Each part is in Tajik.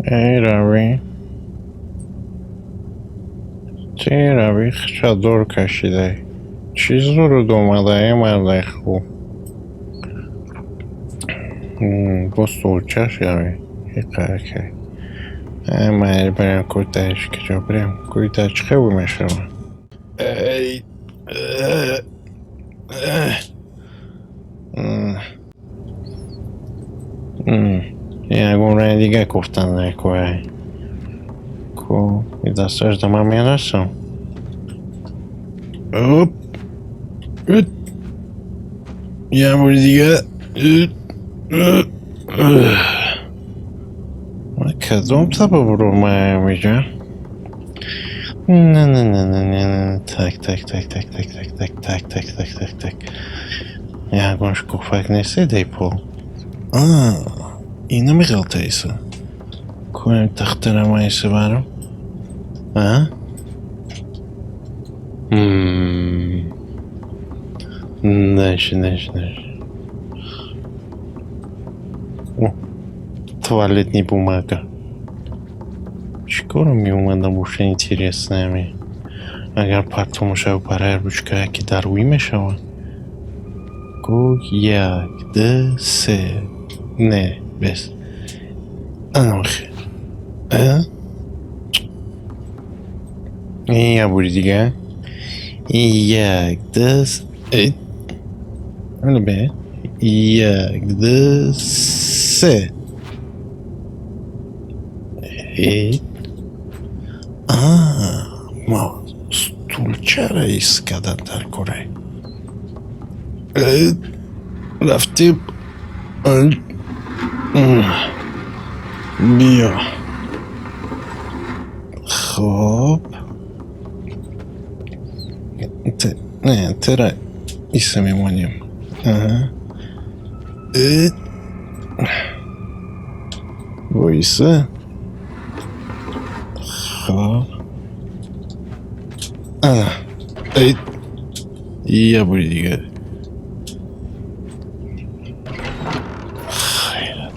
Эй, рави. Ти рави чадор кашидай. Чӣ зуруд омада, э мардаи хуб? Бо столчаш рави. Иқаракай. Майли барем кӯтаиш киҷо бирем. Кӯта чӣ хел мешавад? Эй. Ягон раи дига кофтан накӯай. Ку дасташ да ман мерасам. Оп. Як бори дига. Ман кадом сабабро маям иҷа? Не, не, не, не, не, не. Так, так, так, так, так, так, так, так, так, так, так, так. Ягон шкофак нест дай пол. А, ина меғалтаиса. Кӯем тахтара маиса барам. А? Дальше, дальше, дальше. О, туалетный бумага. Чӣ коро меомада боша, интересно ми? Агар партома шава барои ручка ки дар рӯй мешавад. Ку як, ду, се. Не, бес. Анохи. А? Як бори дига. Як, ду, бе. Як, ду, се. А, ма стулчара ҳис кардан дар кора. Рафтем. Биё. Хоб. Не, тера иса мемонем. Аҳа. Воиса. Хоб. Ана. Як бори дига. Хайрат.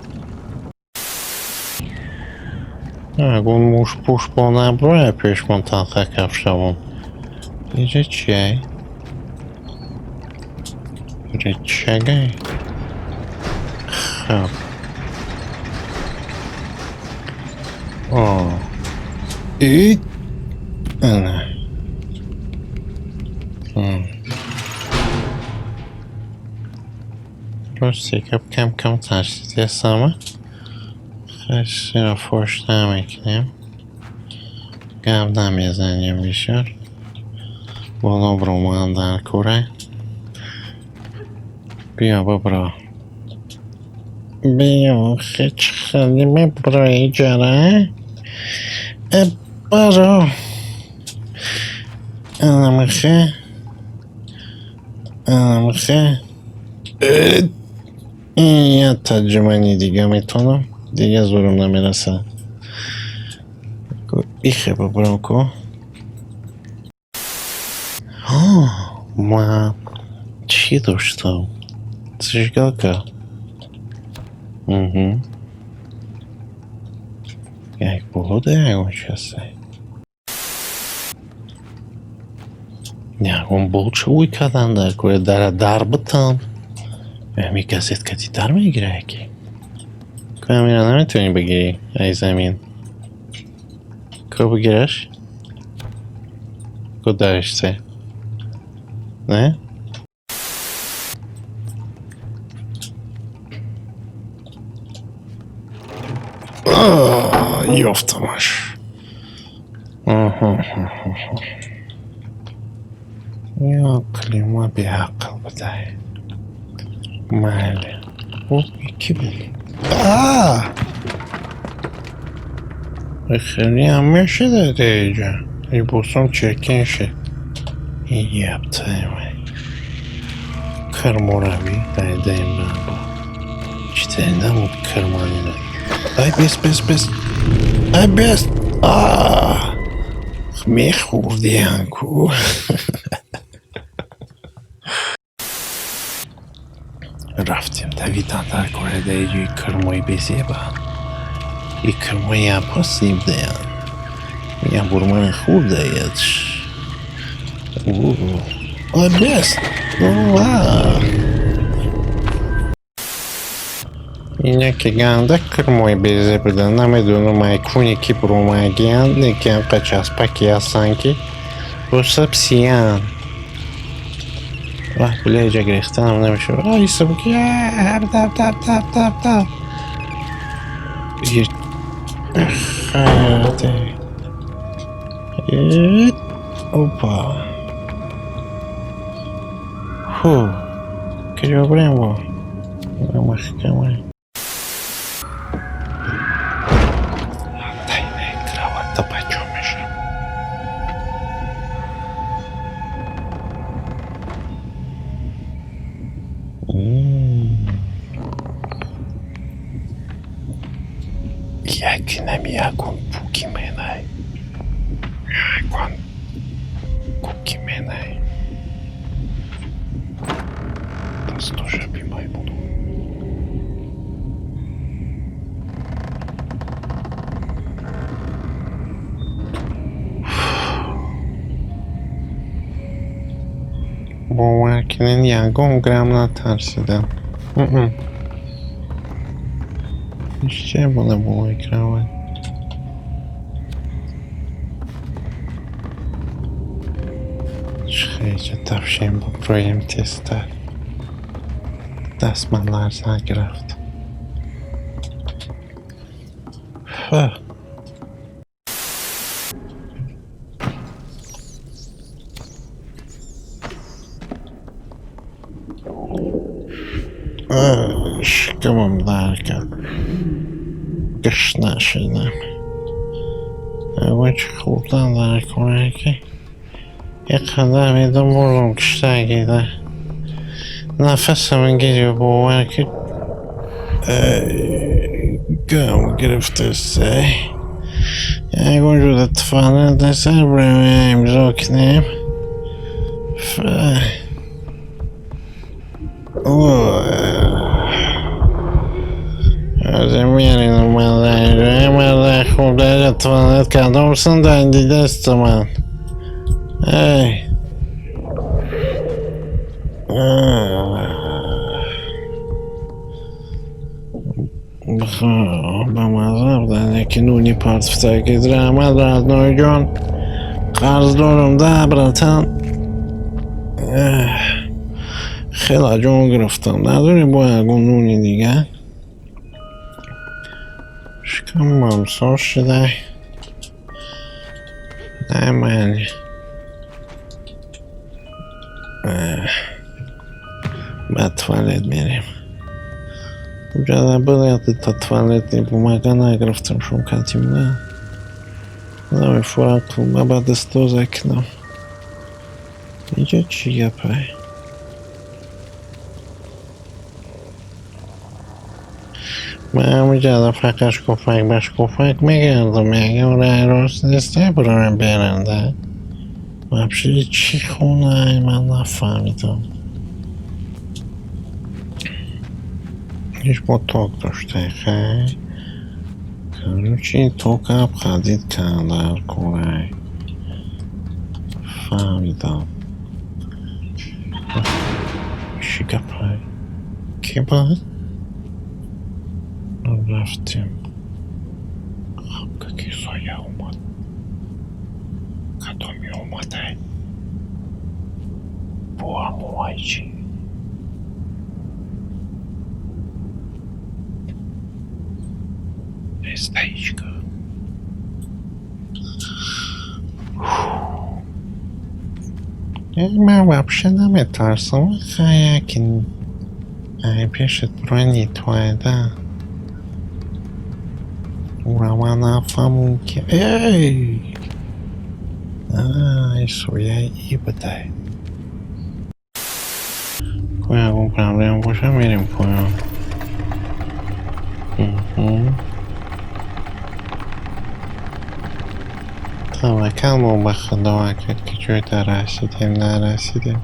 Ягон мушпуш бо наброя пешмон талха кафшавон. Иҷа чиай? Рычагай? Хоб. О. И. Ана. Рости гап кам кам тарсидиастама. Хасиро фош намекунем. Гап намезанем бисёр. Боло броман дар кора. Биё бибро. Биё хеч хеле меброи ҷара. Э баро. Анамихе. Анамихе. Як тарҷумани дига метавонам. Дига зӯрам намерасад. Ихе бибрам ку. Ма чӣ доштам? Зажигалка. Угу. Як боло да ягон чи ҳастай. Ягон бол чӣ кардан дар кора дара дар битам. Ҳами газетка ти дар мегира яке. Ку ҳамира наметавонӣ бигирӣ ай замин. Ку бигираш? Ку дариш се. Не? Ёфтамаш. Ақли ма беақл будай. Майли. О, ки буд? А! Хеле ҳам мешида иҷа. Либосом чиркин шид. Ёбтаи Кирморавӣ дайдаи ман бо. Чӣ набуд кирманина. Ай бес, бес, бес. Ай бес. А! Мехӯрдиан ку. Рафтем давидан дар корадаи ҷои кирмои безеба. И кирмоя пасибдаян. Я бурмана хурдаяд. Бест. Инаки ганда кирмои безе буда, намедонам айкуне ки буромагиянд, некиам қачаспаки ҳастанд, ки боса псиянд. Вах, бля, иҷа гирехтанам намешавад. Ай, сабуки, тап, тап, тап, тап, тап. Опа. Фу. Куҷо бурем бо? Маҳкама. Кроватта бачо мешавам. Яки нами ягон буки менай. Ягон куки менай. Дасту шаби маймуну. Бовар кунед, ягон грамм натарсидам. Ещё было болои кровать. Хеле тавшем буброем тезтар. Даст ман ларза гирифт. Фу. Шикамам дард кард. Гушна шудам. Ягон чӣ хӯрдан дар кора, ки як қадар медам бурдам киштагида. Нафасам гирифт, бовар ки гам гирифтаст. Ягон ҷода туалет нест, бурем имзо кунем. Аз меринам ман хӯрда туалет кардам, дан дидаст ман. Эй. Ба маза будан, яки нуни партфтаги. Раҳмат, родной ҷон. Қарз дорам да, братан. Хеле ҷон гирифтам. Надорӣ бо ягон нуни дигар? Шикамам сор шуда. Нормально. Ба туалет мерем. Уҷада буд та туалетный бумага, нагирифтам шум катим на. Намефурам ма ба дастоза кунам. Инҷа чӣ гапай? Ман ҳамиҷада фақат шкофак ба шкофак мегардам. Ягон раи рост нест, бурам беранда. Вообще чӣ хонае, ман нафаҳмидам. Иш бо ток дошта, хай. Короче, токам хадид кард дар корай. Фаҳмидам. Чӣ гапай? Кӣ буд? Рафтем. Хоб, каки соя омад. Кадоми омадай? Бо ҳамоай чӣ? Неста ҳеҷ-гоҳ. Ман вообще наметарсам. Хай, яки ай пешат бурони туайда. Ура ман нафаҳмум ки эй! Ай, сояи и будай. Ко ягон проблема боша, мерем поён. Таваккал мо ба Худо, агар ки ҷойда расидем, нарасидем.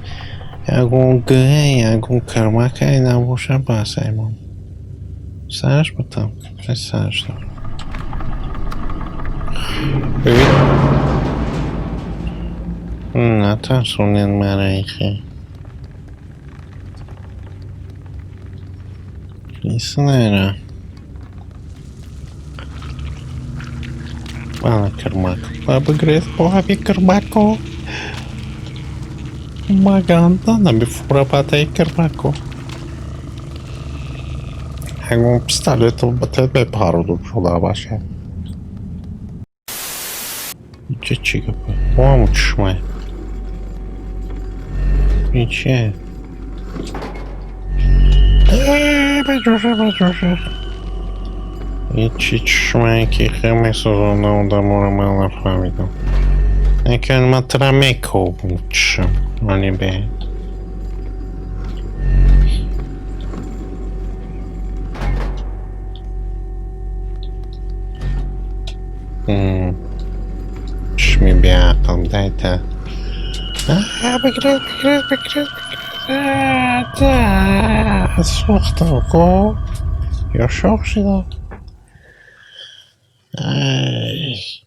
Ягон гӯе, ягон кирмакае набоша, бас аймон. Сараш бутам, сараш дорам. Бибин, натарсонед мара ихе. Иснаера. Мана кирмак. Баба Грес кирмако. Маганда на бифурабата кирмако. Ягон пистолету ба бепароду шуда бошад. Инҷа чӣ гапа? Ҳамун чишмай. Ин чие? Баҷоша, баҷоша. Ин чӣ чишмае, ки хел месӯзонда одаморо, ман нафаҳмидам. Лекин ман тра мекобум чишм. Ани бе. Чишми беақл дайта. Бигиред, бигиред, бигиред, бигиред. Сӯхтам ко. Ё шох шидам. Ай.